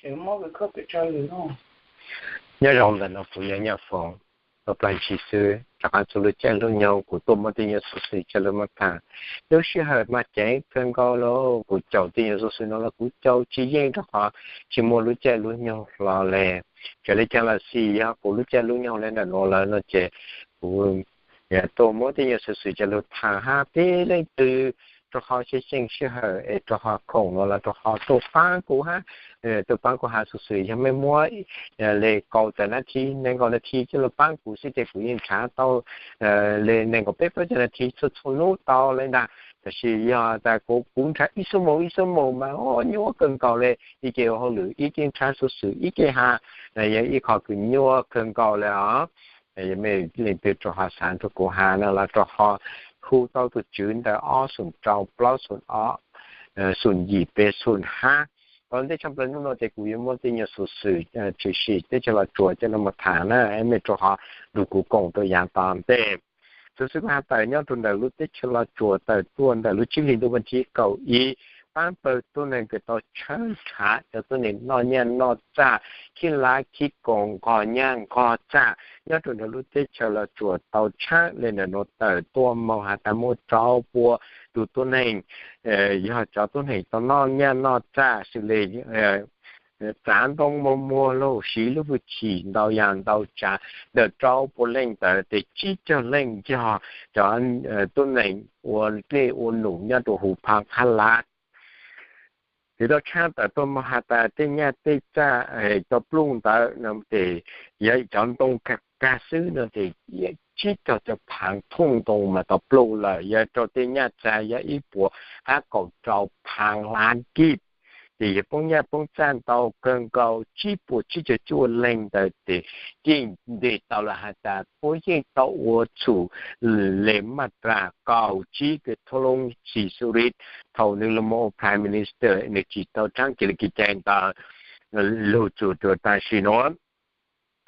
Nyob zoo ntawm no kuv yog Nyaj Foom, ua plag ntsis xwb rov qab txog lub caij lub nyoog kuv tuaj muab tej nyuag xov xwm coj los tham. Lub sij hawm mas ceev kawg nkaus li, kuv caum tej nyuag xov xwm no los kuv caum tsis yeej rau qhov tsis muaj lub caij lub nyoog hlo li. Txawm li cas los xij yog kuv lub caij lub nyoog li ntawm nuav lawm no ces kuv tuaj muab tej nyuag xov xwm coj los tham hab peb leej twg rau qhov xyeej sij hawm es rau qhov khoom no los rau qhov tuaj paab kuv hab, tuaj paab kuv has xov xwm, yog mej muab li kaum tawm nas this, nees nkaum nas this coj los paab kuv xwb ces kuv yeej nrhav tau li nees nkaum peb plaub caug nas this txhua txhua nub tau li ntag. Tab sis yog tas kuv nrhav ib xuab moos ib xuab moos mas nyuaj kawg nkaus li, ib ce ua hauj lwm ib ce nrhav xov xwm ib ce has, yog ib qho kws nyuaj kawg nkaus li os. Yog mej leej twg rau qhov xav rau kuv has no los rau qhov hu tau tus tswv ntawm ob xoom rau plaub xoom ob, xoom yim peb xoom hab. Tau ntej tshaj plaws hnub no ces kuv yuav muab tej nyuag xov xwm tshwm sim teb chaws Los Tsuas coj los tham na, mej rau qhov nrug kuv koom rau yav tom ntej. Xov xwm kuv has tawm nyob rau ntawm lub teb chaws Los Tsuas tawm tuaj ntawm lub tsib hlis ntuj vas thib kaum ib, paab pawg tuab neeg kws tau tshawb nrhav cov tuab neeg noj nyaj noj txag, khib lav khib koos, nqos nyaj nqos txag nyob rau ntawm lub teb chaws Los Tsuas tau tshaab li ntawm nuav tawm tuaj moog has tas muaj rau pua tus tuab neeg, yog cov tuab neeg tau noj nyaj noj txag xws li txav ntoo muag muag lauj, siv lub hwj chim ntau yam ntau tsav. Ntawm rau pua leej ntawd ces tsib caug leej yog cov tuab neeg ua dlej ua num nyob rau huv Phab Qhab Lav. Ces tau tshaab tawm tuaj moog has tas tej nyaj tej txag tau pluj ntawd no ces yog cov ntoo kag kag xwb no ces tsib caug cov phaav thooj ntoo mas tau pluj lawm, yog rau tej nyaj txag yog ib puas hab kaum rau phaav lab kib. Ces yog poob nyaj poob txag ntau kawg nkaus, tsib puas tsib caug cuaj leej ntawd ces yeej ntes tau lawm has tas puab yeej tau ua txhum le maj ras kaum tsib kws thoob loob xis sub ris thaum nws los mus ua Prime Minister, nws tsis tau tshaab kev li kev cai ntawd lug txug rua tam sim nuav.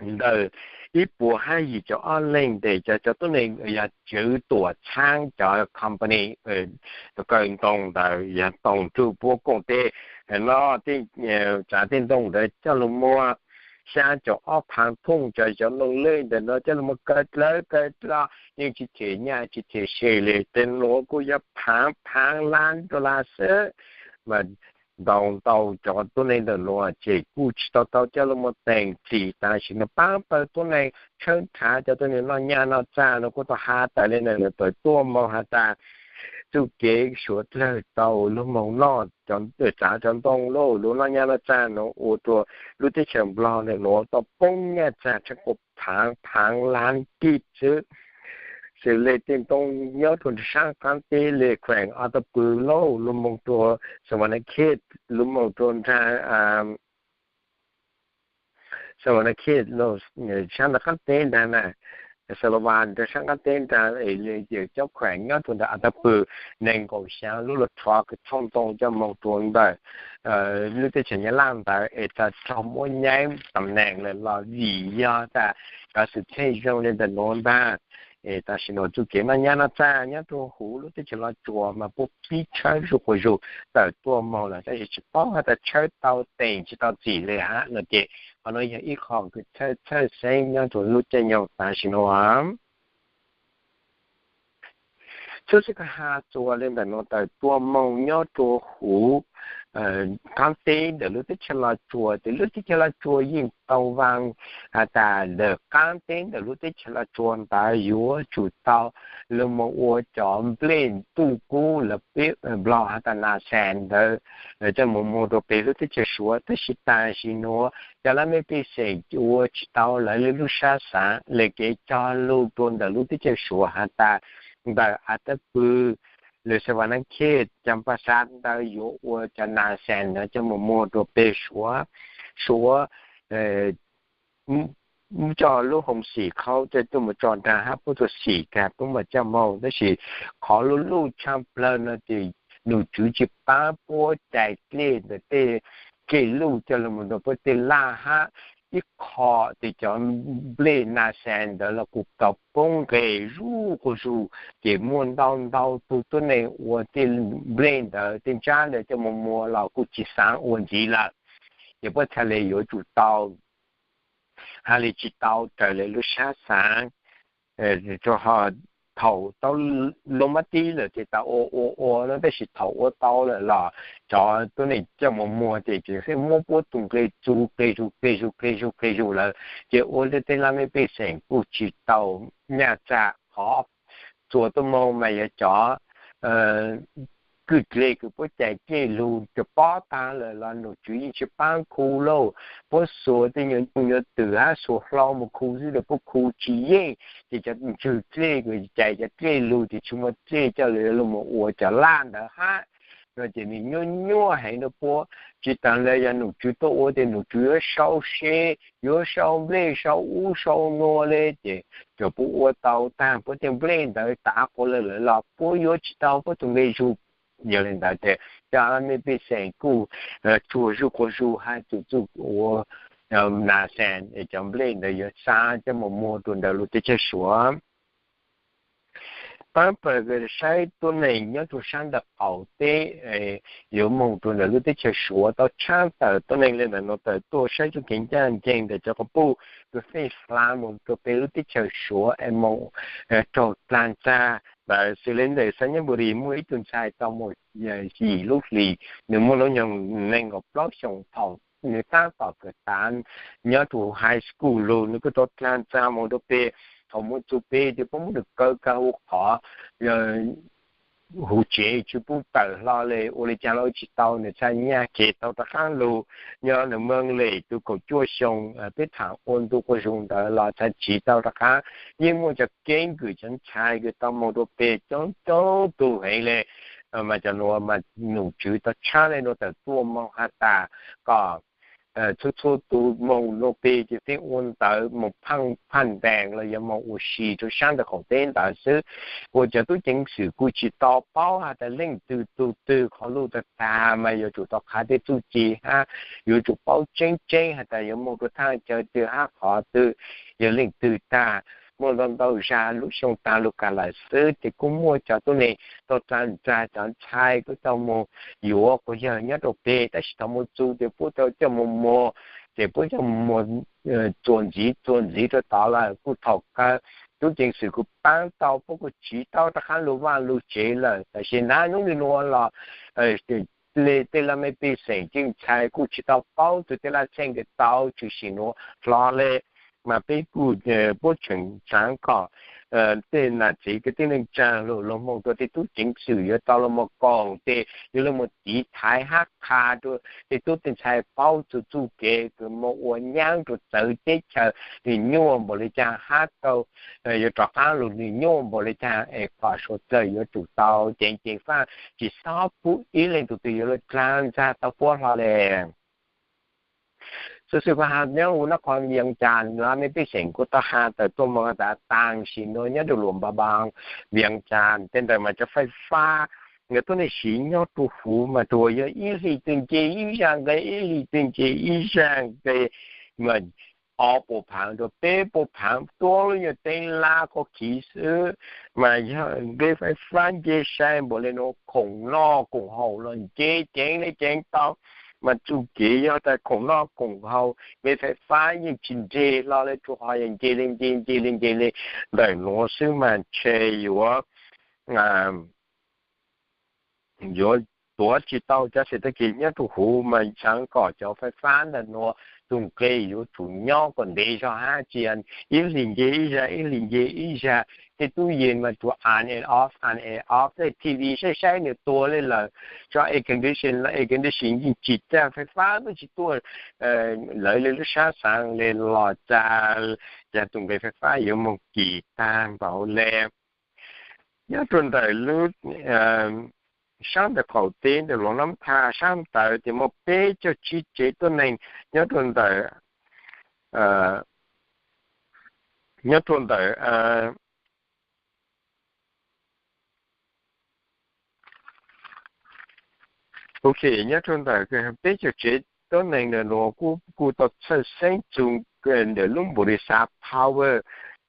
Ntawm ib puas hab yim caum ob leej tes cov, cov tuab neeg yog tswv tuam txhaab cov company kaw ntoo ntawd yog toom rua puab koom teb no, txav tej ntoo ntawd coj lug muag xyaa caum ob phaav thooj cov, cov ntoo lej ntawm no coj lug muag kaw dlawb kaw dlawb yeej tsis them nyaj tsis them se le. Tej nuav kuj yog phaav phaav lab dollar xwb mas ntau ntau cov tuab neeg ntawm nuav ces kuj tsis tau tau coj lug muag teem txim. Tam sim nuav paab pawg tuab neeg tshawb nrhav cov tuab neeg noj nyaj noj txag nuav kuj tau has tas le ntawm nuav tawm tuaj moog has tas txuj kev suav dlawg tau lug moog noj, txav cov ntoo lug lug noj nyaj noj txag nuav ua rua lub teb chaws Nplog ntawm nuav tau poob nyaj txag tshaj kuj phaav phaav lab kib xwb. Xws le tej ntoo nyob rua nraag saab qaab teb le khueem Atajpw lauj, lug moog rua Savannakhet, lug moog rua nraag Savannakhet, saab nraag qaab teb nraag na, Salavas nraag saab qaab teb nraag, cov khueem nyob rua ntawm Atajpw, nees nkaum xyaa lub lug rhuav kws thauj ntoo coj moog rua ntawm lub teb chaws Nyab Laj ntawd es tas raug muab nyaib tam neem lawm los vim yog tas cov xwm txheej zoo le ntawm nuav ntag. Es tam sim nuav txuj kev noj nyab noj txag nyob rua huv lub teb chaws Los Tsuas mas puab pib tshawb zuj quas zug tawm tuaj moog lawm, tab sis tsis paub has tas tshawb tau teem tsis tau txim le hab no ces qhov nuav yog ib qho kws txhawj txhawj xeeb nyob rua lub caij nyoog tam sim nuav. Txhua txhua kag has txuas le ntawm nuav tawm tuaj moog nyob rua huv qaab teb ntawm lub teb chaws Los Tsuas, ces lub teb chaws Los Tsuas yeej tau vaaj has tas ntawm qaab teb ntawm lub teb chaws Los Tsuas ntawd yuav tsum tau lug moog ua cov nplej ntuj kub lawv peb Nplog has tas nas xees ntawd coj moog muag rua peg lub teb chaws Suav, tab sis tam sim nuav cov laj mej pej xeem ua tsis tau lawv le lub sab xaav le kev cog lug rua ntawm lub teb chaws Suav has tas ntawm Atajpw, Savannakhet, Champasak ntawd yuav ua cov nas xees ntawd coj moog muag rua peg Suav. Suav coj lub hoo xim qhaub coj tuaj moog tso nraag hab puab txuj xim kag puab moog coj moog, tab sis qhov luj luj tshaj plawg no ces num tswv tsis paab puab cais dlej ntawm tej dlej luj coj lug moog rua puab tej laj hab ib qho tes cov nplej nas xees ntawd los kuj tau poob nqes zuj quas zug, ces muaj ntau ntau tug tuab neeg ua tej nplej ntawd tej ntsab ntawd coj moog muag los kuj tsis xaav ua ntxiv lawm. ces puab txhaj le yuav tsum tau hab le tsis tau raws le lub sab xaav. Rua thaum tau lub mab tib lawm ces tau ua ua ua no, tab sis thaum ua tau lawm los cov tuab neeg coj mus muag ces tseem muab puab tus nqi txug qig zug qig zug qig zug qig zug lawm, ces ua le tej laj mej pej xeem kuj tsis tau nyaj txag qhov txhua tub moog mas yog cov kwj dleg kws puab cais dlej lug cov pob taag lawm los nom tswv yeej tsis paab khu lauj. Puab xuas tej nyuag nyuj nyuag twm hab xuas hlo mus khu xwb, puab khu tsis yeej, ces cov ntswg dlej kws cais cov dlej lug ces tsis muaj dlej coj lug ua cov laj ntawd hab. No ces nwg nyuaj nyuaj heev rua puab. Tsis taag le yog nom tswv tuaj ua ces nom tswv yuav sau se, yuav sau nplej sau ub sau nua le, ces txawm puab ua tau taag puab tej nplej ntawd tav quas lawm lawm los puab yuav tsis tau puab tus nqi zug. Yog le ntawd ces cov laj mej pej xeem kuj tsuag zuj quas zug hab txhua txhua ua nas xees cov nplej ntawd yuav xaav coj mus muag rua ntawm lub teb chaws Suav. Paab pawg saib tuab neeg nyob rua saab ntawm qaum teb yuav moog rua ntawm lub teb chaws Suav tau tshab tawm tuab neeg le ntawm nuav tawm tuaj saib txuj kev ncaj nceeg ntawm cov quas puj kws feej hla moog rua peg lub teb chaws Suav es moog raug dlaag txag ntawd. Xws le ntawm Xav Nyab Npu Ris muaj ib tug ntxhais tau moog yim lub hlis, nwg muaj lub nyoog neeg nkaum plaub xyoos thaum nwg taab tom kawm tav nyob rua high school lug, nwg kuj tau dlaag txag moog rua peg. Thaum moog txug peg ces puab muab nwg kaw kag huv qhov huv tsev tsis pub tawm hlo le, ua le caag los tsis tau, nwg txhaj nyaj kev tau rov qaab lug nyob nwg moog le tug kaum cuaj xyoo. Peb thaam ua ntu quas zug ntawd los txhaj tsiv tau rov qaab. Yeej muaj cov keeb kwm cov ntxhais kws tau moog rua peg coob coob tug heev le, mas cov nuav mas nom tswv tau tshab le nuav tawm tuaj moog has tas kom txhua txhua tug moog rua peg ces feem ua ntawv moog phaaj ntees los yog moog ua si rua saab ntawm qaum teb ntawd xwb. Ua cov tub ceev xwm kuj tsis tau paub has tas leej twg tug twg qhov luj tag tag mas yuav tsum tau qha tej txuj ci hab yuav tsum paub tseeb tseeb has tas yuav moog rua thaaj chaw twg hab qhov twg yog leej twg tag. Muaj ntau ntau zag lub xyoo taag lug kag lawm xwb ces kuj muaj cov tuab neeg tau dlaag txag cov ntxhais kuj tau moog yuav quas yawg nyob rua peg, tab sis thaum moog txug ces puab tau coj moog muag, ces puab coj moog muag txuas ntxiv txuas ntxiv rua tod lawm. Kuj thaum kawg tub ceev xwm kuj paab tau, puab kuj tsiv tau rov qaab lug vaaj lug tsev lawm. Tab sis nab nub nub nuav los le tej laj mej pej xeem tej ntxhais kuj tsis tau paub txug tej laj txheej kws tau tshwm sim nuav hlo le, mas peb kuj puab tseem xaav kom tej nam txiv kwv tij neej tsaa lug moog rua tej tub ceev xwm yuav tau lug moog koom tes yuav lug moog tiv thaiv hab qha rua tej tub tej ntxhais paub txug txuj kev kws moog ua nyaab rua txawv teb chaws nwg nyuaj npaum le caag hab tau yuav rov qaab lug nwg nyuaj npaum le caag es kom suav dlawg yuav tsum tau ceev ceev faj, tsis xob pub ib leej tug twg yuav lug dlaag ntxag tau puab hlo le. Xuv xwm kuv has nyob huv nab qhov Vias Cas, laj mej pej xeem kuj tau has tawm tuaj moog tas taag sim nuav nyob rua Luam Npa Npaas, Vias Cas tej ntawd mas cov fais fab nkawd tuab neeg siv nyob rua huv mas tsuas yog ib hlis twg nce ib zag nqe, ib hlis twg nce ib zag nqe, mas ob puas phaav rua peb puas phaav tuab lub nyuag teeb lab qhuav khiv xwb, mas yog nqe fais fab nce sai npaum le nuav khoom noj khoom haus los nce ceev le ceev tau. Mas txuj kev yog tas khoom noj khoom haus nqe fais fab yeej tsis nreg hlo le, rua qhov yog nce le nce nce le nce le ntawm nuav xwb mas ntshe yuav yuav tuav tsis tau cov xes tag kis nyob rua huv, mas xaav kom cov fais fab ntawm nuav tug nqe yuav tsum nyob kom ntev zog hab tsis yog ib hlis nce ib zag ib hlis nce ib zag. Tej tub yees mas tsuas on and off, on and off, tej T V saib saib nwg tuag le lawm. Tso air condition los air condition yeej tsis tag, fais fab twb tsis tuaj lawv le lub sab xaav le los txag, cas tug nqe fais fab yuav moog kis taag npaum le. Nyob rua ntawm lub sab ntawm qaum teb ntawm Luam Nab Thaj sab ntawd ces muaj peb caug tsib tsev tuab neeg nyob rua ntawm, nyob rua ntawm, ok, nyob rua ntawm peb caug tsev tuab neeg ntawm nuav kuj, kuj tau txhawj xeeb txug ntawm lub npau li xav power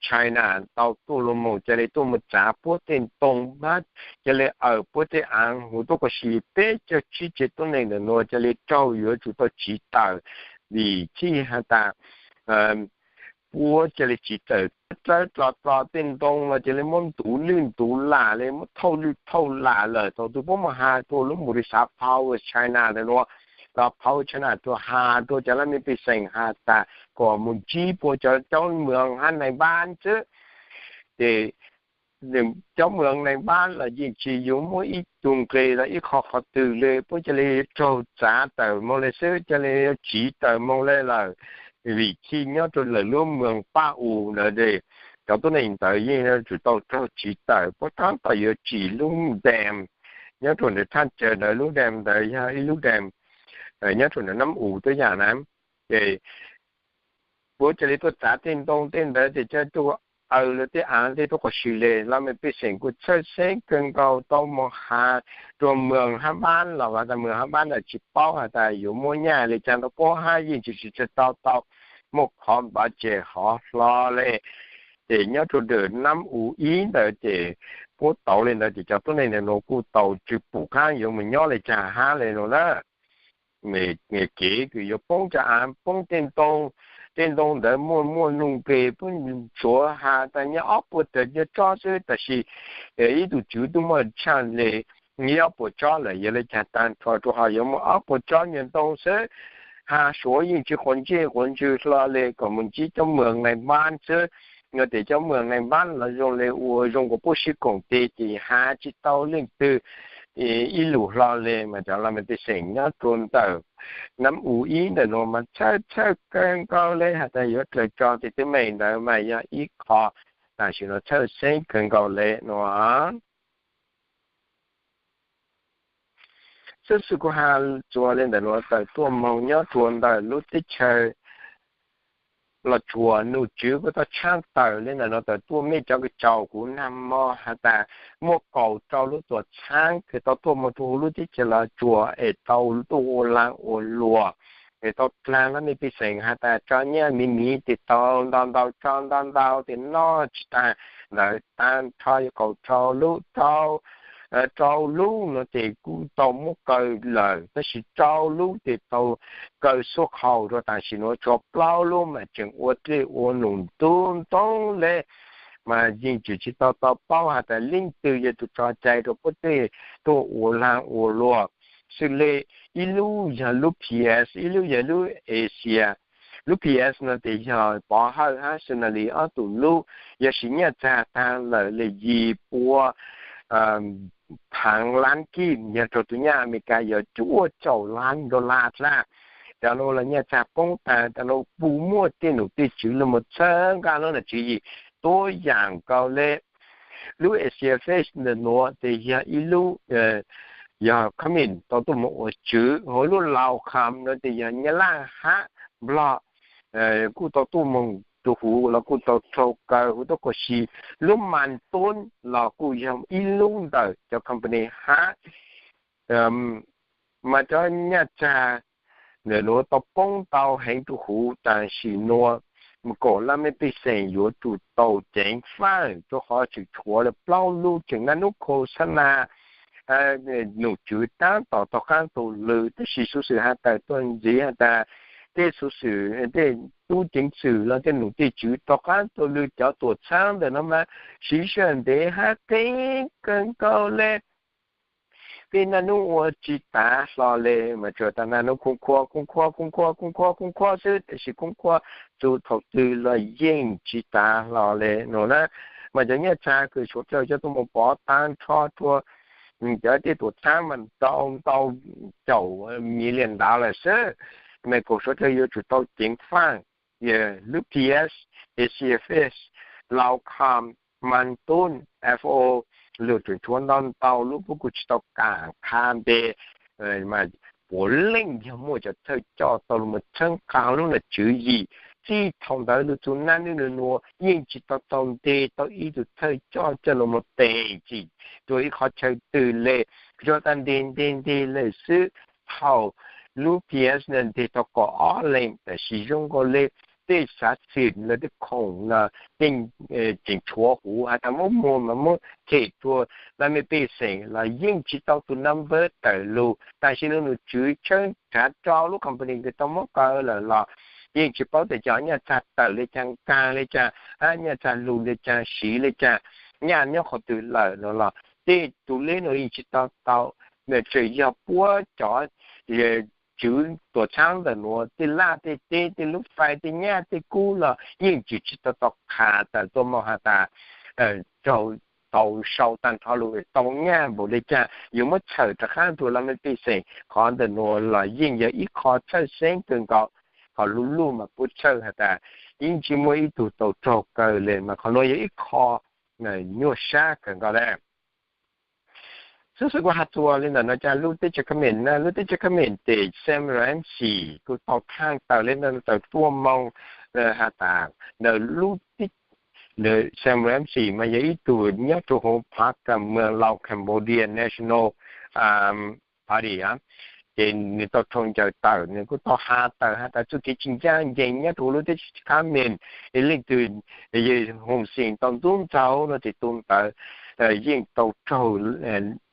China tau tuaj los mus ca le tuaj mus txav puab tej ntoo hab ca le awm puab tej aav huv tuab kom si peb caug tsib tsev tuab neeg ntawm nuav ca le raug yuav tsum tau tsiv tawm, vim txhij has tas puab ca le tsiv tawm rawv dlo dlo tej ntoo los ca le muab ntuv lwj ntuv lam le muab thauj lwj thauj lam lawm. Thaus twg puab mus has rua lub npau li xav Power China ntawm nuav, los Power China rua has rua cov laj mej pej xeem has tas kom mus ntsib puab cov coob moos hab nais npab xwb. Ces coob moos nais npab los yeej tsis yuav muab ib tug nqe los ib qho qhov twg le, puab ca le raug txav tawm moog le xwb, ca le yuav tsiv tawm moog le lawm. Vim txhij nyob rua lawv lub moos Paj U ntawd, cov tuab neeg ntawd yeej yuav tsum tau raug tsiv tawm, puab taab tom yuav tsim lub dam nyob rua ntawm thaj chaw ntawd. Lub dam ntawd yog ib lub dam nyob rua ntawm Nam U tuab yaam na. Ces puab ca le tuaj txav tej ntoo tej ntawd ces ca tuaj awm lawv tej aav tej tuab kom si le. Laj mej pej xeem kuj txhawj xeeb kawg nkaus tau mus has rua moos hab npab los has tas moos hab npab ntawd tsis paub has tas yuav muab nyaj le caag rua puab hab yeej tsis tsis tau tau muaj qhov npav tseg hov hlo le. Ces nyob rua ntawm Nam U ib ntawd ces puab tau le ntawd ces cov tuab neeg ntawm nuav kuj tau tsis pum qaab yuav mus nyob le caag hab le nuav na. Kev kws yuav poob cov aav poob tej ntoo, tej ntoo ntawd muaj muaj nuj nqes puab tsuav has tas nyob ob puas tawm nyob tsob xwb, tab sis ib tug tswv tub muaj tshaaj le nyob ob puas tsob lawm yuav le caag taag nrho rua ho yuav muaj ob puas tsob nyuag ntoo xwb. Has Suav yeej tsis quav ntsej quav ntswg hlo le, kom mus ntsib cov moos nais npab xwb. Yog tias cov moos nais npab los zoo le ua zoo nkaus puab sib koom tes ces has tsis tau leej twg ib lus hlo le. Mas cov laj mej pej xeem nyob rua ntawm Nam U ib ntawm nuav mas txhawj txhawj kawg nkaus le has tas yuav dlaws tso tej teeb meem ntawd mas yog ib qho tam sim nuav txhawj xeeb kawg nkaus le nuav. Xib xwm kuv has txuas le ntawm nuav tawm tuaj moog nyob rua ntawm lub teb chaws Los Tsuas, num tswv kuj tau tshaab tawm le ntawm nuav tawm tuaj. Mej cov kws caum kuv nag mo has tas muaj kaum rau lub tuam txhaab kws tau tuaj moog rua huv lub teb chaws Los Tsuas es tau tuaj ua laag ua luam, es tau dlaag laj mej pej xeem has tas tso nyaj miv miv tes tau ntau ntau, tso ntau ntau tes noj tsis taag. Ntawd taag nrho yog kaum rau lub, rau lub nuav tes kuj tau muab kaw lawm, tab sis rau lub tes tau kaw xuab qhau rua tam sim nuav, tshuav plaub lub mas tseem ua dlej ua num ntub ntoob le. Mas yeej tseem tsis tau tau paub has tas leej twg yog tus tso cai rua puab tej tuaj ua laag ua luam xwb le. Ib lub yog lub P S, ib lub yog lub Asia. Lub P S no tes yog Pov Hawj hab Sonali ob tug lub, yog siv nyaj txag taag lawm le yim pua phaav lab kib, yog rua tus nyaj Amelikas yog cuaj caum lab dollar dlaab. Cov nuav los nyaj txag poob taag, cov nuav puj muaj tej num tej tswv los mus txhawb nqaa lub nam tswv yim tuab yaam nkaus le. Lub Asia Fest ntawm nuav tes yog ib lub, yog Khmer tau tuaj moog ua tswv, hab lub Lao Kham no tes yog Nyab Laj hab Nplog kuj tau tuaj moog rua huv los kuj tau raug kaw huv tuab kom si. Lub Mas Tub los kuj yog ib lub ntawm cov company hab mas cov nyaj txag ntawm nuav tau poob ntau heev rua huv tam sim nuav, mus koom laj mej pej xeem yuav tsum tau ceev faaj rua qhov tseem tshuav le plaub lub tseem naj nub khos xab na num tswv taab tom tau qaab tau lw. Tab sis xuv xwm has tawm tuaj ntxiv has tas tej xuv xwm, tej tub ceev xwm los tej num tej tswv tau qaab tau lw cov tuam txhaab ntawm no mas siv sij hawm ntev hab qeeb kawg nkaus le. Tej naj nub ua tsis tav hlo le, mas tsuas tas naj nub khoob khuab khoob khuab khoob khuab khoob khuab khoob khuab xwb, tab sis khoob khuab txug thaum twg los yeej tsis tav hlo le no na. Mas cov nyaj txag kws Suav dlawg coj tuaj mus pov taag nrho rua cov tej tuam txhaab mas ntau ntau caum million dollar xwb. Mas koom Suav dlawg yuav tsum tau ceev faaj, lub P S, A C F S, Lao Kham, Mas Tub, F O, lug tseem tshuav ntau ntau lub puab kuj tsis tau kaam qha npe. Mas puav leej yog muaj cov thawj coj tau lug mus txhawb nqaa lub nam tswv yim. Txij thaum ntawd lug txug naj nub nua yeej tsis tau tau nte tau ib tug thawj coj coj lug mus tes txim rua ib qhov chaw twg le. Yog tas nte nte nte lawm xwb. Thaum lub P S ntawd nteg tau kaum ob leeg, tab sis zoo nkaus le tej xav xwm lawv tej khoom no yeej tseem tshuav huv has tas muab muag mas muab them rua laj mej pej xeem los yeej tsis tau tus number tawm lug. Tam sim no nws tswv tshawb nrhav rau lub company kws tau muab kaw lawm los yeej tsis paub tias cov nyaj txag tawm le caag, kaag le caag, nyaj txag lug le caag, siv le caag, nyaj nyob qhov twg lawm no los tej tus leb no yeej tsis tau tau. Tseem yog puab cov tswv tuam txhaab ntawm nuav tej laj tej teb tej lub fais tej nyaj tej kub los yeej tseem tsis tau tau qha tawm tuaj moog has tas raug tau sau tag nrho lug tau nyaj npaum le caag, yuav muab txhawm rov qaab rua laj mej pej xeem. Qhov ntawm nuav los yeej yog ib qho txhawj xeeb kawg nkaus. Qhov luj luj mas puab txhawj has tas yeej tsis muaj ib tug tau raug kaw le, mas qhov nuav yog ib qho nyuaj sab kawg nkaus le. Xov xwm kuv has txuas le ntawm no, ca lub teb chaws Khmer na, lub teb chaws Khmer tes Sam Rainsy kuj tau thaaj tawm le ntawm tawm tuaj moog has tas ntawm lub Sam Rainsy mas yog ib tug nyob rua huv phab kam mws laug Cambodia National Party a, ces nws tau raug ncaws tawm, nws kuj tau has tawm has tas txuj kev tsis ncaaj nceeg nyob rua huv lub teb chaws Khmer, leej twg Hun Sen tau ntxub ntxaug no ces tus ntawd yeej tau raug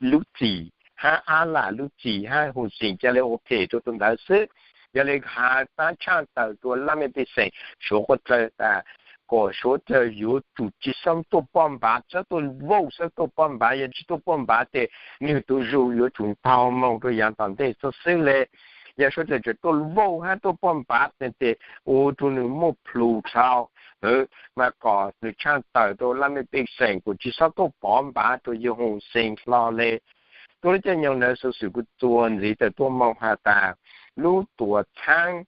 lub txim hab ab lam lub txim hab Hun Sen ca le ua phem rua tus ntawd xwb. Yog le has tas tshaj tawm rua laj mej pej xeem Suav quaj dlawg tas kom Suav dlawg yuav tsum tsis xob tuaj poj npav, xob tuaj vauj xob tuaj poj npav, yog tsis tuaj poj npav tes nwg tus zug yuav tsum ntaug moog rua yaav tom ntej xwb xwb le. Yog Suav dlawg tseem tuaj vauj hab tuaj poj npav tes ua rua nwg muaj plhus dlhau, mas kom nwg tshaj tawm rua laj mej pej xeem kom tsis xob tuaj pov npav rua yawg Hun Sen hlo le. Tuab lub caij nyoog ntawd xov xwm kuj txuas ntxiv tawm tuaj moog has tas lub tuam txhaab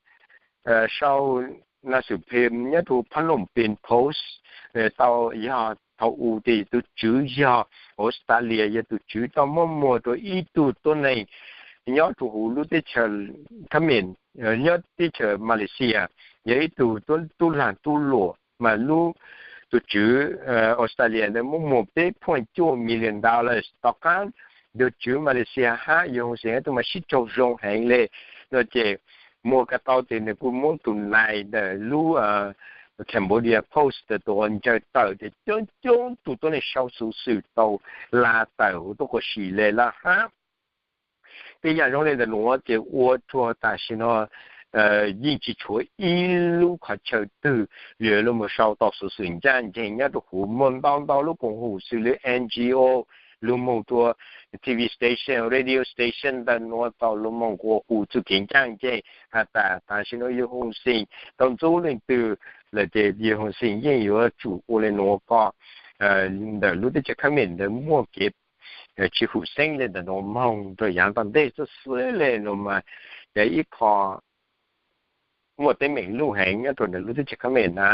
sau nas xwm phim nyob rua Phnom Penh Post tau yog thaum u tes tus tswv yog Australia, yog tus tswv tau muab muag rua ib tug tuab neeg nyob rua huv lub teb chaws Khmer, nyob teb chaws Malaysia, yog ib tug tub laag tub luam mas lub tus tswv Australia ntawd muab muag peb point cuaj million dollars. Tom qaab yawg tswv Malaysia hab yawg Hun Sen ob tug mas sib raug zoo heev le no ces muag ko tau tes nws kuj muab tus nais ntawm lub Cambodia Post tus uas ncaws tawm tes coob coob tug tuab neeg sau xov xwm tau la tawm huv tuab qhua si le lawm hab. Tej yaam zoo le ntawm nuav ces ua rua tam sim no yeej tsis tshuav ib lub qhov chaw twg yuav lug moog sau tau xov xwm ncaaj nceeg nyob rua huv. Muaj ntau ntau lub koom haum xws le N G O lug moog rua T V station, radio station ntawm nuav tau lug moog nqua hu txuj kev ncaaj nceeg has tas tam sim no yawg Hun Sen tau ntxub leej twg lawm ces yawg Hun Sen yeej yuav tsum ua le nuav ko ntawm lub teb chaws Khmer ntawd muaj kev tsis hum xeeb le ntawm nuav moog rua yaav tom ntej xwb xwb le nuav mas yog ib qho muaj teeb meem luj heev nyob rua ntawm lub teb chaws Khmer na.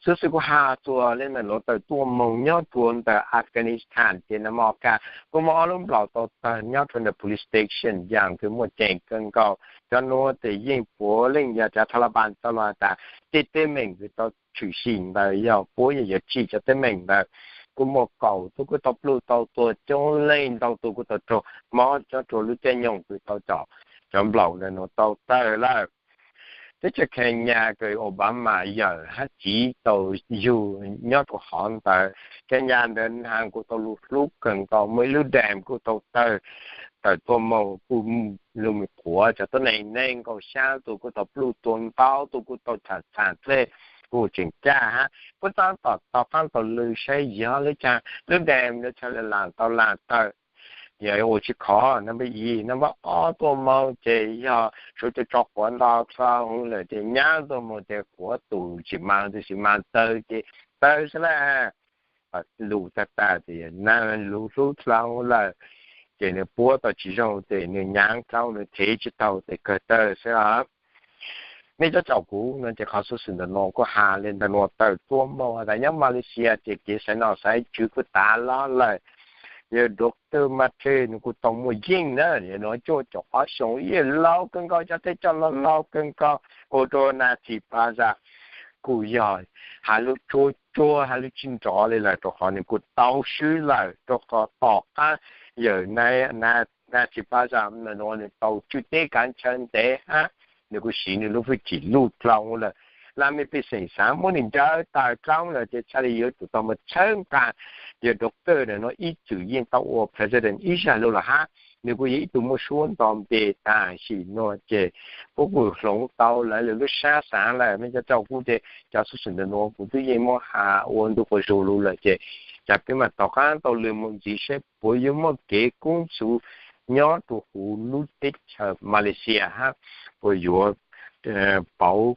Xov xwm kuv has txuas le ntawm nuav tawm tuaj moog nyob rua ntawm Afghanistan ces nam Melikas kuj muaj ob lub nplaum tau tawg nyob rua ntawm police station yaam kws muaj ceem kawg nkaus. Cov nuav tes yeej puav leej yog cov Taliban tau lug has tas tej teeb meem kws tau tshwm sim ntawd yog puab yog yuav tsim cov teeb meem ntawd. Kuj muaj kaum tug kuj tau pluj tau tua coob leej ntau tug kuj tau raug mob nyob rua lub caij nyoog kws tau cov, cov nplaum ntawd nuav tau tawg lawm. Teb chaws Kenya kws Obama yawm hab txiv tau yug nyob rua qhov ntawd. Kenya ntawd nag kuj tau lug hlub kawg nkaus, muaj ib lub dam kuj tau tawg tawm tuaj moog kuj lug mus qhuav cov tuab neeg neeg nkaum xyaa tug kuj tau pluj tua ntau tug kuj tau txham txham dlej kuj tseem kaj hab. Puab txhab tom tau qaab tau lw saib yog le caag lub dam ntawd txhaj le laam tau laam tawg. Yog ua tsis khov number ib, number ob tuaj moog ces yog Suav tso qhuav ntau dlhau lawm ces nyab tuaj moog ces qhuav tus tsis mas tus tsis mas tawg ces tawg xwb lawm. Lus tag tag ces nag lus hlub dlhau lawm ces nws puab tau tsis zoo ces nws nyab dlhau nws thev tsis tau ces kawg tawg xwb os. Mej cov caum kuv no ces qhov xov xwm ntawm nuav kuj has le ntawm nuav tawm tuaj moog has tas nyob Malaysia ces kev xaiv nom xaiv tswv kuj tav loj lawm. Yawg Doctor Mahathir nws kuj tau muaj yeej na, nuav cuaj caum ob xyoo yeej laus kawg nkaus, cov teb coj laus laus kawg nkaus, ua rua Najib Razak kuj yog has lub tsuag tsuag has lub tsis nrov le lawm rau qhov nws kuj tau swb lawm rau qhov tom qab yawg Najib Razak nuav nws tau tswj teb kav chaw ntev hab nws kuj siv nws lub hwj chim luj dlhau lawm. Laj mej pej xeem xav muab nws ncaws tawm roob lawm ces txhaj li yuav tsum tau mus txhawb nqa. Yog doctor no ib txwm yeej tau ua president ib zaj lug los hab, nws kuj yog ib tug muaj suab nto npe tam sim nuav ces puab kuj hloov tau lawv lub sab xaav lawm. Mej cov tsaug kuv ces cov xuv xwm ntawm nuav kuv twb yeej muab has ua ntu quas zug lug lawm ces, cas peb mam tom qaab tau lug moog ntxiv saib puas yuav muaj kev koob txuv nyob rua huv lub teb chaws Malaysia hab puas yuav pauv,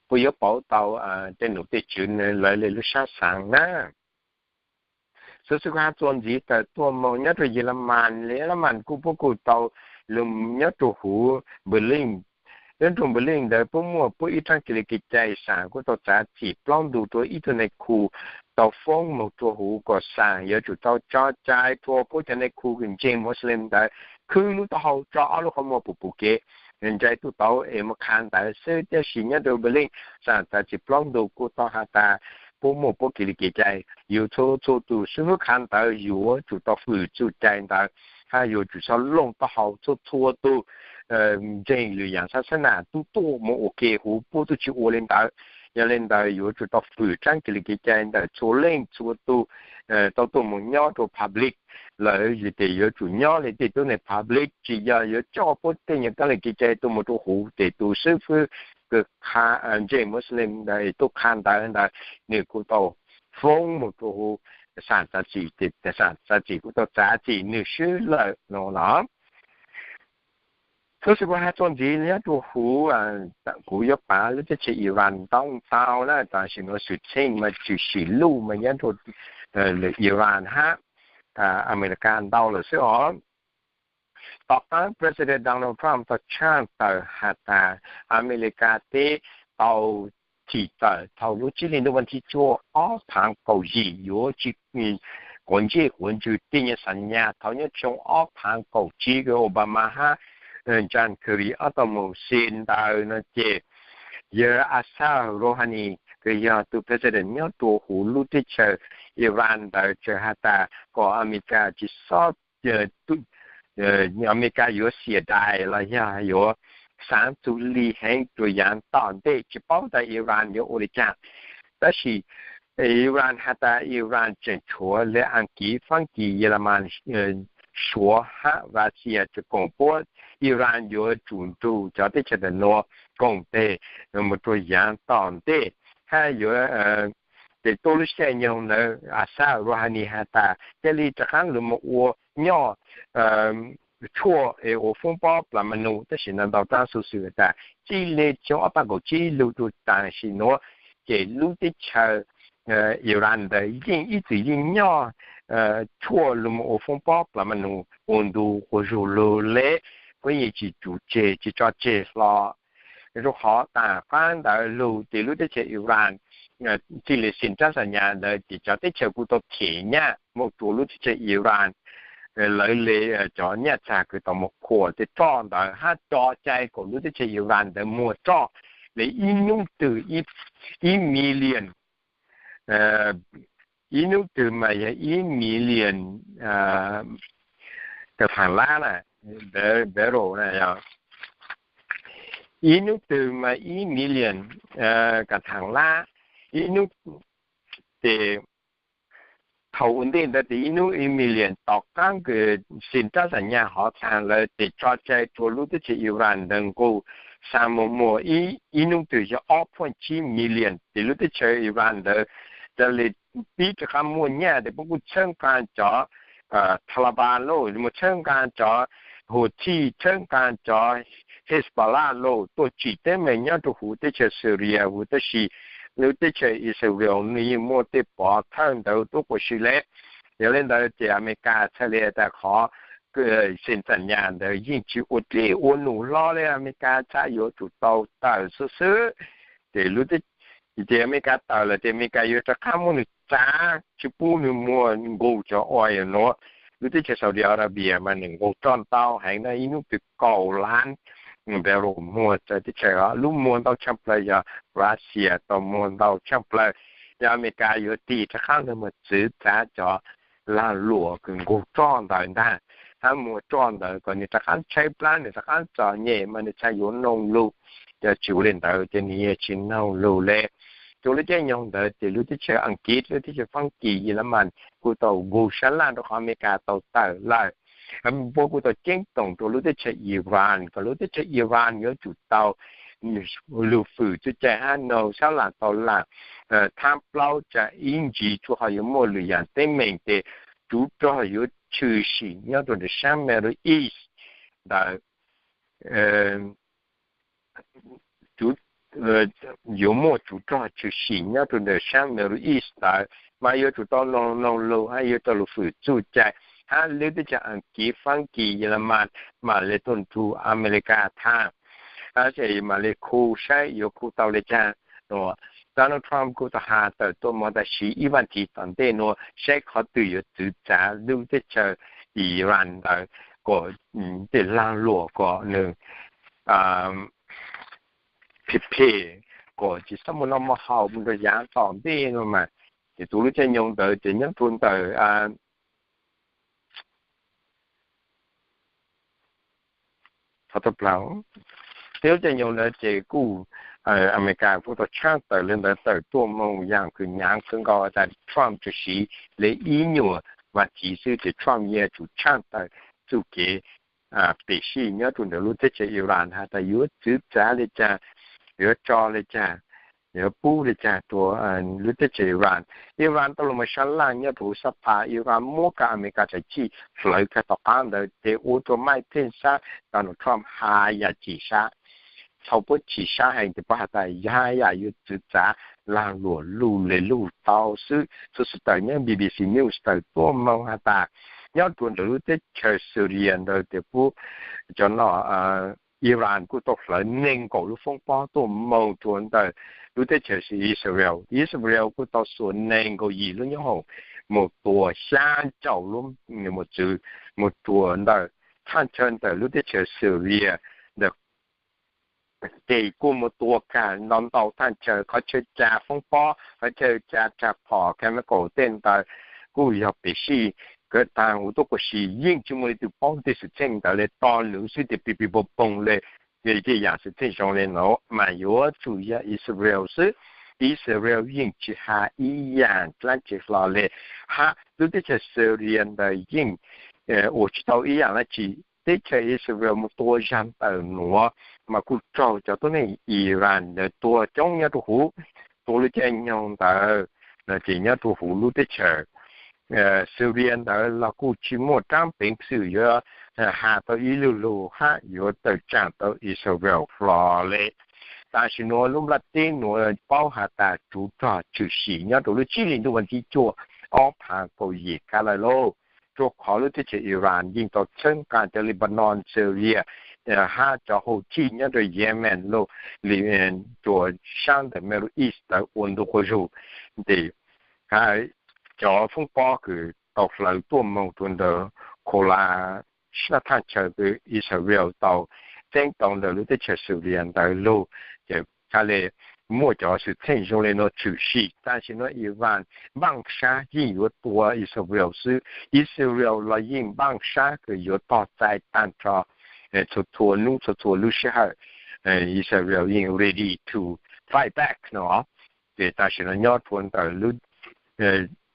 puas yuav pauv tau tej nom tej tswv lawv le lub sab xaav na. Xuv xwm kuv has txuas ntxiv tawm tuaj moog nyob rua Yelamas, Yelamas kuj puab kuj tau lug nyob rua huv Berlin. Nyob rua Berlin ntawd puab muaj puab ib raab kis lij kev cai xaam kuj tau txav txim plaub ntug rua ib tug nai khu tau foob moog rua huv kom xaam yuav tsum tau tso cai rua puab cov nai khu ntseeg Muslim ntawd khwb lub taub hau tso ob lub qhov muag pum pum kev, ntsais tuj tauv es moog khav ntawv xwb. Tab sis nyob rua Berlin xaam txav txim plaub ntug kuj tau has tas puab muaj puab kis lij kev cai, yug txhua txhua tus xwb fwb khav ntawv yuav tsum tau fwm txuj cai ntawd, hab yuav tsum txhob looj taub hau. Txhua txhua tug ntseeg lwm yaam xab xab nam tub tuaj moog ua ke huv puab tub tsi ua le ntawd. Yog le ntawd yuav tsum tau fwm raab kis lij kev cai ntawm txhua leej txhua tug tau tuaj moog nyob rua public lawm, yog tes yuav tsum nyob le tej tub neeg public, tsi yog yuav coj puab tej nyuas kaab lij kev cai tuaj moog rua huv tes tus xwb fwb kws ntseeg Muslim ntawd tuaj khav ntawv ntawd, nwg kuj tau foob moog rua huv, xaam txav txim, xaam txav txim kuj tau txav txim nwg swb lawm no los. Xuv xwm kuv has txuas ntxiv nyob rua huv, kuv yuav pav lub teb chaws Iran ntau ntau na, tam sim nuav xwm txheej mas tshwm sim luj mas nyob rua Iran hab Amelikas ntau lawm xwb os. Tom qaab President Donald Trump tau tshaj tawm has tas Amelikas teb tau thim tawm thaum lub tsib hli ntuj vas thib cuaj ob phaav kaum yim yuav tsi quav ntsej quav ntswg tej nyuas xam nyas thaum nyob xyoo ob phaav kaum tsib kws Obama hab John Kerry ob tau moog xi ntawd no ces, yawg Hassan Rouhani kws yog tug president nyob rua huv lub teb chaws Iran ntawd txawm has tas kom Amelikas tsi xob, Amelikas yuav xiam dais los yog yuav xaav txug li heev rua yaav tom ntej, tsi paub tas Iran yuav ua li caag. Tab sis Iran has tas Iran tseem tshuav le Askiv, Faab Kis, Yelamas, Suav hab Russia tsi koom puab. Iran yuav tsum nrug cov teb chaws ntawm nuav koom tes moog rua yaav tom ntej, hab yuav tes tuaj lub sij hawm nyoog ntawd Hassan Rouhani has tas ca le rov qaab lug moog ua nyoj tshuaj es ua foob pob plas ma nus, tab sis no ntau rab xuv xwm tas txij le xyoo ob phav kaum tsib lug rua tam sim nuav ces lub teb chaws Iran ntawd yeej ib txwm yeej nyoj tshuaj lug moog ua foob pob plas ma nus ua ntu quas zug lug le, puab yeej tsi tsum tseg tsi tso tseg hlo. Zoo qhov tam qaab ntawd lug tes lub teb chaws Iran txij le xi nrab xam nyas ntawd ces cov teb chaws kuj tau them nyaj moog rua lub teb chaws Iran, lawv le cov nyaj txag kws tau moog khuam tej roj ntawd hab tso cai kom lub teb chaws Iran ntawd muag roj le ib nub twg ib million, ib nub twg mas yog ib million kas thaam lab na, barrel na, ib nub twg mas ib million kas thaam lab, ib nub tes thaum ua ntej ntawd tes ib nub ib million, tom qaab kws xi nrab xam nyas hov txag lawm tes tso cai rua lub teb chaws Iran ntawd nqug, xaa moog muag ib nub twg yog ob point tsib million tes lub teb chaws Iran ntawd ca le pib rov qaab muaj nyaj tes puab kuj txhawb nqaa cov Taliban lauj, moog txhawb nqaa cov Houthi, txhawb nqaa cov Hezbollah lauj tuaj tsim teeb meem nyob rua huv teb chaws Syria huv, tab sis lub teb chaws Israel nwg yeej muaj tej pov thawj ntawd tuab quas sw le. Yog le ntawd ces Amelikas txhaj le tas qhov xi nrab xam nyas ntawd yeej tsi ua dlej ua num hlo le, Amelikas txhaj yuav tsum tau tawm xwb xwb. Ces lub, ces Amelikas tawm lawm tes Amelikas yuav rov qaab muab nwg txav tsi pub nwg muag nqug cov oil nuav. Lub teb chaws Saudi Arabia mas nwg nqug roj ntau heev na, ib nub twg kaum lab barrel muag txawv teb chaws os. Lub muag ntau tshaaj plawg yog Russia tau muag ntau tshaaj plawg. Yog Amelikas yuav tig rov qaab nwg moog txwv txav cov lag luam kws nqug roj ntawd ntag. hab muag roj ntawd kom nws rov qab tshaib plab, nws rov qab txom nyem mas nws txhaj yuav noog lug. Yog tsis ua li ntawd ces nws yeej tsis noog lug le. Rua lub caij nyoog ntawd ces lub teb chaws Askiv, lub teb chaws Faab Kis, Yelemas kuj tau nqug sab laj rua qhov Amelikas tau tawm lawm. Puab kuj tau ceeb toom rua lub teb chaws Iran kom lub teb chaws Iran yuav tsum tau lug fwm txuj cai hab noog sab laj tau laj thab plaub tsa ib ntsis tsuas ho yuav muaj lwm yaam teeb meem ces tsuv rog yuav tshwm sim nyob rua ntawm sab Middle East ntawd. Yuav muaj tsuv rog tshwm sim nyob rua ntawm sab Middle East ntawd mas yuav tsum tau noog lug hab yuav tau lug fwm txuj cai hab lub teb chaws Askiv, Faab Kis, Yelemas mam le tuaj nrug Amelikas thaab, mam le khu saib yuav khu tau le caag. Donald Trump kuj tau has tawm tuaj moog tam sim ib vaaj thiv tom ntej nuav saib qhov twg yuav txwv txav lub teb chaws Iran ntawd kom tej laag luam kom nws phem phem, kom tsis xob muaj noj muaj haus mus rua yaav tom ntej nuav mas. Ces txug lub caij nyoog ntawd ces nyob rua ntawm teb lub caij nyoog ntawd ces kuj Amelikas kuj tau tshaaj tawm le ntawd tawm tuaj moog yaam kws nyaav kawg nkaus tas Trump tsuas siv le ib nyuas vaaj thiv xwb ces Trump yeej tsum tshaaj tawm txuj kev pem sij nyob rua ntawm lub teb chaws Iran has tas yuav txwv txav le caag, yuav tso le caag, yuav pub le caag rua lub teb chaws Iran. Iran tau lug moog sab laj nyob rua huv sab phaj, Iran muab kag Amelikas tsaam chij hlawv kag tom qaab ntawd ces ua rua Mike Pence sab Donald Trump has yaam chim sab, txhau puab chim sab heev ces puab has tas yog yaam yuav txwv txav laag luam luj le luj tau xwb. Txhua txhua tawm nyob B B C News tawm tuaj moog has tas nyob rua ntawm lub teb chaws Syria ntawd ces puab cov no Iran kuj tau hlawv neeg nkaum lub foob pob tuaj moog rua ntawm lub teb chaws Israel. Israel kuj tau xuas neeg nkaum yim lub nyoob hoom moog tua xyaa caum lub mos txwv moog rua ntawm thaj chaw ntawm lub teb chaws Syria ntawm ces kuj moog tua kag ntau ntau thaj chaw, qhov chaw ca foob pob, qhov chaw ca rag phom, chemical tej ntawd kuj yog pem sij kawg taag huv tuab kuas si yeej tsis muaj leej twg paub tej xwm txheej ntawd le, to lwm xwb ces pim pim poog poog le. Tej yaam xwm txheej zoo le nuav mas yuav tsum yog Israel xwb. Israel yeej tsis has ib yaam dlaab tsi hlo le, hab lub teb chaws Syria ntawd yeej ua tsis tau ib yaam dlaab tsi. Teb chaws Israel moog tua zag ntawm nuav mas kuj raug cov tuab neeg Iran ntawd tua coob nyob rua huv. Tua lub caij nyoog ntawd no ces nyob rua huv lub teb chaws Syria ntawd los kuj tsis muaj raab peev xwm yuav has tau ib lug lug hab yuav tawm tsaam tau Israel hlo le. Tam sim nuav lub nplaj teb nuav paub has tas tsuv rog tshwm sim nyob rua lub tsib hli ntuj vas thib cuaj ob phaav kaum yim kag lawm lauj. Rua qhov lub teb chaws Iran yeej tau txhawb nqaa cov Lebanon, Syria hab cov Houthi nyob rua Yemen lauj, rua sab ntawm Middle East ntawd ua ntu quas zug. Ces cov foob pob kws tau hlawv tuaj moog rua ntawm Kholaa sab thaj chaw kws Israel tau txeeb tau ntawm lub teb chaws Syria ntawd lauj, ces txhaj le muaj cov xwm txheej zoo le nuav tshwm sim. Tam sim nuav Iran npaaj sab yeej yuav tua Israel xwb. Israel los yeej npaaj sab kws yuav tog txais taag nrho txhua txhua nub txhua txhua lub sij hawm. Israel yeej ready to fight back no. Ces tam sim nuav nyob rua ntawm lub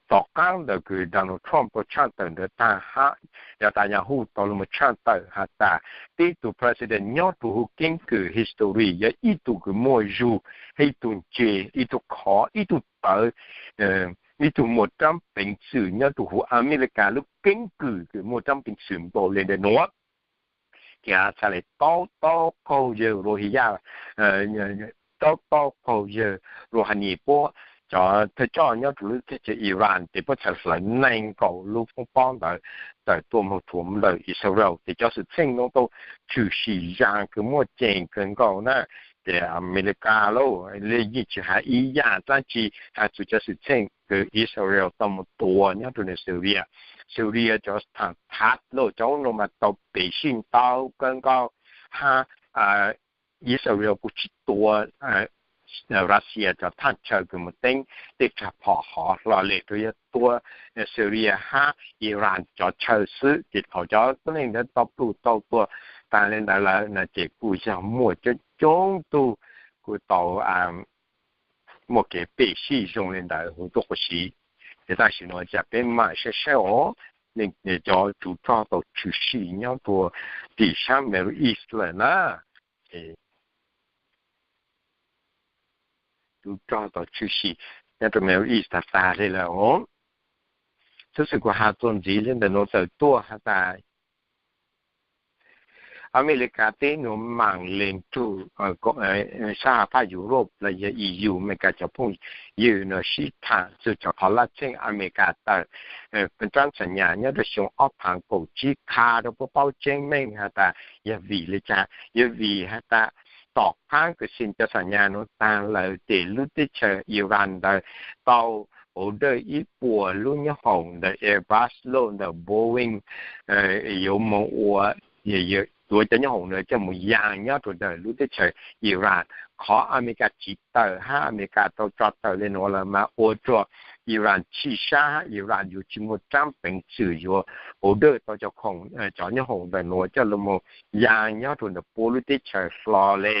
tom qaab ntawm kws Donald Trump tau tshaaj tawm ntawd taag hab Netanyahu tau lug moog tshaaj tawm has tas tib tug president nyob rua huv keeb kwm history yog ib tug kws muaj zug, ib tug ntse, ib tug khov, ib tug tawv, ib tug muaj raab peev xwm nyob rua huv Amelikas lub keeb kwm kws muaj raab peev xwm npaum le ntawm nuav. Ces txhaj le taub taub qaug yawg Rohingya, taub taub qaug yawg Rouhani puab cov thawj coj nyob rua lub teb chaws Iran ces puab txhaj hlawv neeg nkaum lub foob pob ntawd tawm tuaj moog rua ntawm Israel. Ces cov xwm txheej nuav tau tshwm sim zag kws muaj ceem kawg nkaus na. Ces Amelikas lauj le yeej tsis has ib yaam dlaab tsi, has txug cov xwm txheej kws Israel tau moog tua nyob rua ntawm Syria. Syria cov thaam thav lauj cov nuav mas tau pem sij ntau kawg nkaus hab Israel kuj tsis tua Russia cov thaj chaw kws mus teeb tej tsag phom hov hlo le rau yog tua Syria hab Iran cov chaw xwb. Ces thaum cov tuab neeg ntawd tau pluj tau tua taag le ntawd lawm no ces kuj yog muaj coob coob tug kuj tau muaj kev pej sij zoo le ntawd huv tuaj huv si. Ces tam sim no cas peb mam saib saib os, cov tsov rog tau tshwm sim nyob rua tim sab Middle East lawm na. Tsov rog tau tshwm sim nyob rua Middle East tag tag le lawm os. Xov xwm kuv has txuas ntxiv le ntawm nuav tawm tuaj has tas Amelikas teb nuav maam le nrug sab has phaj Europe los yog E U, Amelikas cov phooj ywg nuav sib thaam txug cov qhov laj tsheej Amelikas tawm rab xam nyas nyob rua xyoo ob phaav kaum tsib qha rua puab paub tseeb meej has tas yog vim le caag. Yog vim has tas tom qaab kws xim cov xam nyas nuav taag lawm tes lub teb chaws Iran ntawd tau order ib puas lub nyoob hoom ntawm Airbus los ntawm Boeing yuav moog ua, yuav cov nyoob hoom ntawd coj mus yaa nyob rua ntawm lub teb chaws Iran. Qhov Amelikas tsi tawm hab Amelikas tau tso tawm le nuav lawm mas ua rua Iran chim sab hab Iran yuav tsi muaj raab peev xwm yuav order tau cov khoom, cov nyoob hoom ntawm nuav coj lug moog yaa nyob rua ntawm puab lub teb chaws hlo le.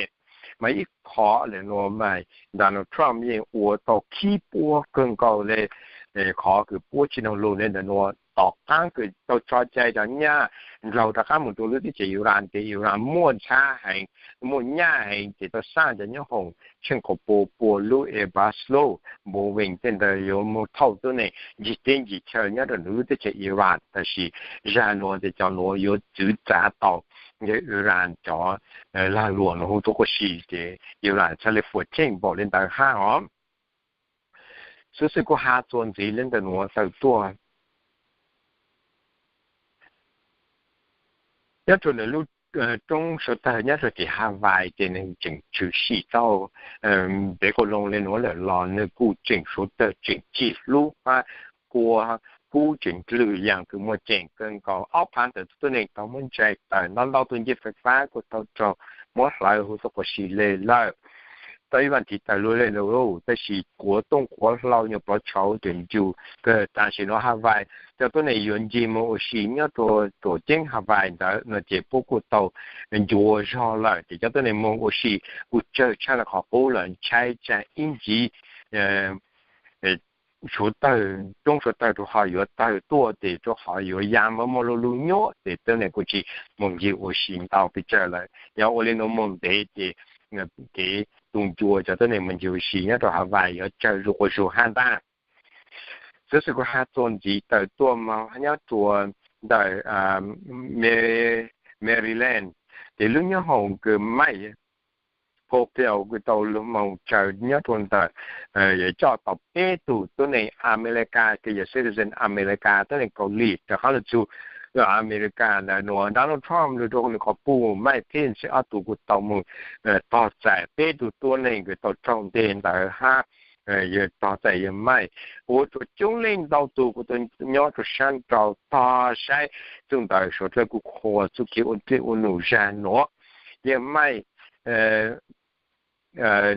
Mas ib qhov le nuav mas Donald Trump yeej ua tau khib puab kawg nkaus le, qhov kws puab tsi noog lug le ntawm nuav tom qaab kws tau tso cai cov nyaj ndlaug rov qaab moog rua lub teb chaws Iran tes Iran muaj ntshab heev, muaj nyaj heev ces tau saab cov nyoob hoom tsheej qaum pua pua lub Airbus los Boeing tej ntawd yuav moog thauj tuab neeg ncig teb ncig chaw nyob rua lub teb chaws Iran. Tab sis zag nuav tes cov nuav yuav txwv txav tau Iran cov lag luam nuav huv tuaj huv si ces Iran txhaj le fuam cheej npaum le ntawd hab os. Xov xwm kuv has txuas ntxiv le ntawm nuav tawm tuaj nyob rua nwg lub roob suav tawg nyob rua tim Hawaii ces nwg tseem tshwm sim tau ntev qau loo le nuav lawm los nwg kuj tseem suav tawg tseem cig hlub hab kua kub tseem dlwg yaam kws muaj ceem kawg nkaus. Ob phaav tawm tuab neeg tau muab ntsais tawm, ntau ntau tug ncej fais fab kuj tau raug muab hlawv huv tuaj huv si le lawm. Tau ib vaam tiv tawm lug le lawm, tab sis quav tooj quav hlau nyuas plov tshauv tseem ncu kawg. Tam sim nuav Hawaii cov tuab neeg yuav ncig moog ua si nyob rua tuam ceeb Hawaii ntawd no ces puab kuj tau ncuav zog lawm ces cov tuab neeg moog ua si kuj tsawg tshaj le qhov qub lawm. Ntshai tsam ib ntsis suav tawg, roob suav tawg rua qhov yuav tawg tuaj tes rua qhov yuav ya moog moog lug lug nyuab tes tuab neeg kuj tsi moog ncig ua si ntau pes tsawg lawm. Yog ua le nuav moog ntev ces kev tu ncua cov tuab neeg moog ncig ua si nyob rua Hawaii yuav tsawg zuj quas zug hab ntag. Xov xwm kuv has txuas ntxiv tawm tuaj moog nyob rua ntawm Maryland, ces lub nyoob hoom kws Mike Pompeo kws tau lug moog tsaws nyob rua ntawm, coj tau peb tug tuab neeg Amelikas kws yog citizen Amelikas, tuab neeg Kaus Lim rov qaab lug txug Amelikas ntawm nuav. Donald Trump lug rua nwg qhov puj, Mike Pence ob tug kuj tau moog tog txais peb tug tuab neeg kws tau raug nteg ntawd hab tog txais yawg Mike, ua rua coob leej ntau tug kuj tau nyob rua sab nraud tog saib txuj ntawd, suav dlawg kuj qhuas txuj kev ua dlej ua num zag nuav. Yawg Mike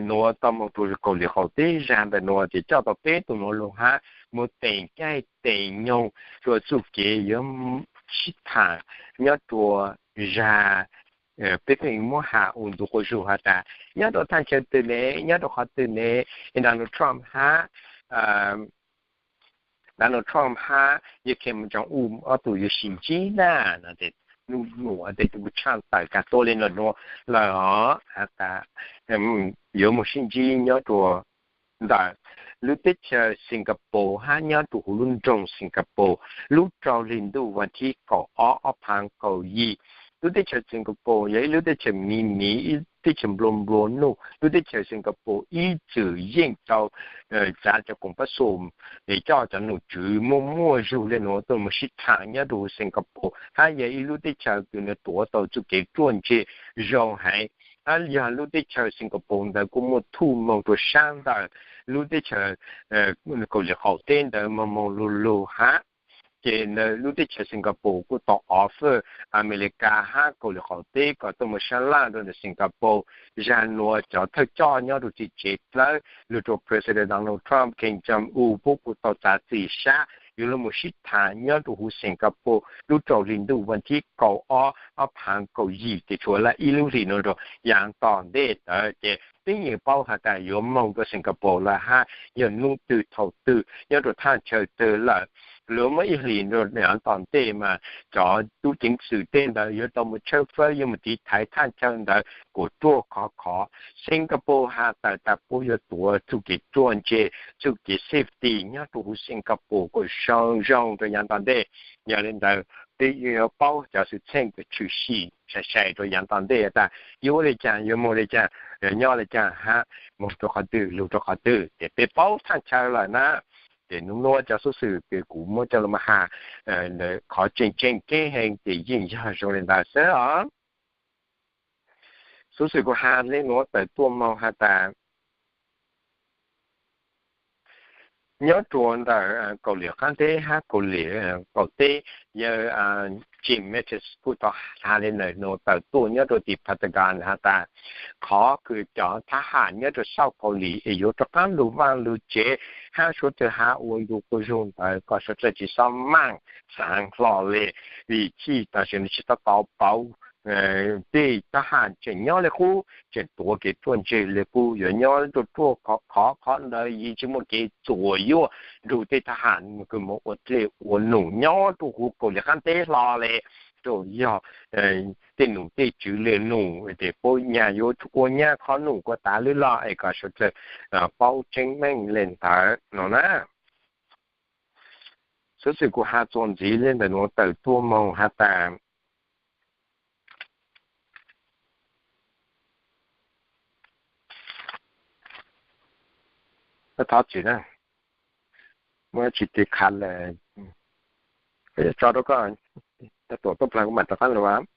nuav tau moog rua Kaus Lim qaum teb zag ntawm nuav ces coj tau peb tug nuav lug hab moog teem caij teem nyoog rua txuj kev yuav sib thaam nyob rua zag. Peb pheej muab has ua ntu quas zug has tas nyob rua thaj chaw twg ne, nyob rua qhov twg ne, Donald Trump hab Donald Trump hab yawg Kim Jong Un ob tug yuav sib ntsib na no ces nuav tes kuj tshaaj tawm kag tuaj le nuav lawm os, has tas yuav moog sib ntsib nyob rua ntawm lub teb chaws Singapore hab nyob rua huv lub nroog Singapore lub rau hli ntuj vas thib kaum ob ob phaav kaum yim. Lub teb chaws Singapore yog ib lub teb chaws miv miv, ib teb chaws nplua nplua nuj. Lub teb chaws Singapore ib txwm yeej tau tsav cov koom pab xum es coj cov nom tswv muaj muaj zug le nuav tuaj moog sib thaam nyob rua Singapore hab yog ib lub teb chaws kws nwg tuav tau txuj kev ruaj ntseg zoo heev. Hab yog lub teb chaws Singapore ntawd kuj muaj thuj moog rua sab ntawm lub teb chaws Kaus Lim qaum teb ntawd moog moog lug lug hab Ces ntawm lub teb chaws Singapore kuj tau offer Amelikas hab Kauslim Qaum Teb kom tuaj mus sab laj rau ntawm Singapore, zag nua cov thawj coj nyob rau txiv tsev dlawb lug rau President Donald Trump, Kim Jong-un puab kuj tau txav txim sab yuav lug mus sib tham nyob rau huv Singapore lub rau hli ntuj vas thib kaum ob, ob phav kaum yim, ces tshuav lawm ib lub hlis nua rua yav tom ntej ntawd ces tib yeej paub has tas yuav moog rua Singapore lawm hab yog nub twg thaus twg nyob rua thaj chaw twg lawm. Lug muab ib hlis rua yav tom ntej mas cov tub ceev xwm tej ntawd yuav tau mus tshawb fawb, yuav mus tiv thaiv thaj chaw ntawd kuas ruaj khov khov. Singapore has tas tas puab yuav tuav txuj kev ruaj ntseg, txuj kev safety nyob rua huv Singapore kuas zoo zoo rua yav tom ntej. Yog le ntawd peb yuav paub cov xwm txheej kuas tshwm sim sai sai rua yav tom ntej tas yuav ua le caag, yuav moog le caag, yuav nyob le caag hab moog rua qhov twg lug rua qhov twg ces peb paub thaj chaw lawm na. Ces nub nua cov xuv xwm kuv muab coj lug mas has, qhov tseem tseem ceeb heev ces yeej yog zoo le ntawd xwb os. Xuv xwm kuv has le nuav tawm tuaj moog has tas nyob rua ntawm Kauslim Qaab Teb hab Kauslim Qaum Teb, yawg Jim Mattis kuj tau has le ntawm nuav tawm tuaj nyob rua tim Pentagon has tas qhov kws cov thab ham nyob rua South Kauslim es yuav rov qaab lug vaaj lug tsev hab suav dlawg has ua ntu quas zug ntawd kom suav dlawg tsi xob maaj xaav hlo le, vim txij tam sim nuav tsi tau tau pauv tej thab ham tseem nyob le qub, tseem tuav kev ruaj ntseg le qub, yuav nyob rua ruaj khov khov qhov ntawd yeej tsi muaj kev txuas yuaj nrug tej thab ham kws moog ua dlej ua num nyob rua huv Kauslim Qaab Teb hlo le, rua yog tej num tej tswv le num ces puab nyag yuav ua nyab qhov num kuas tas lwb lawm es kom suav dlawg paub tseeb meej le ntawd no na. Xuv xwm kuv has txuas ntxiv le ntawm nuav tawm tuaj moog has tas thov txim na, muaj tsi tig khav lawm, tso rua koj, tuam tuaj plag kuv mam rov qaab lug.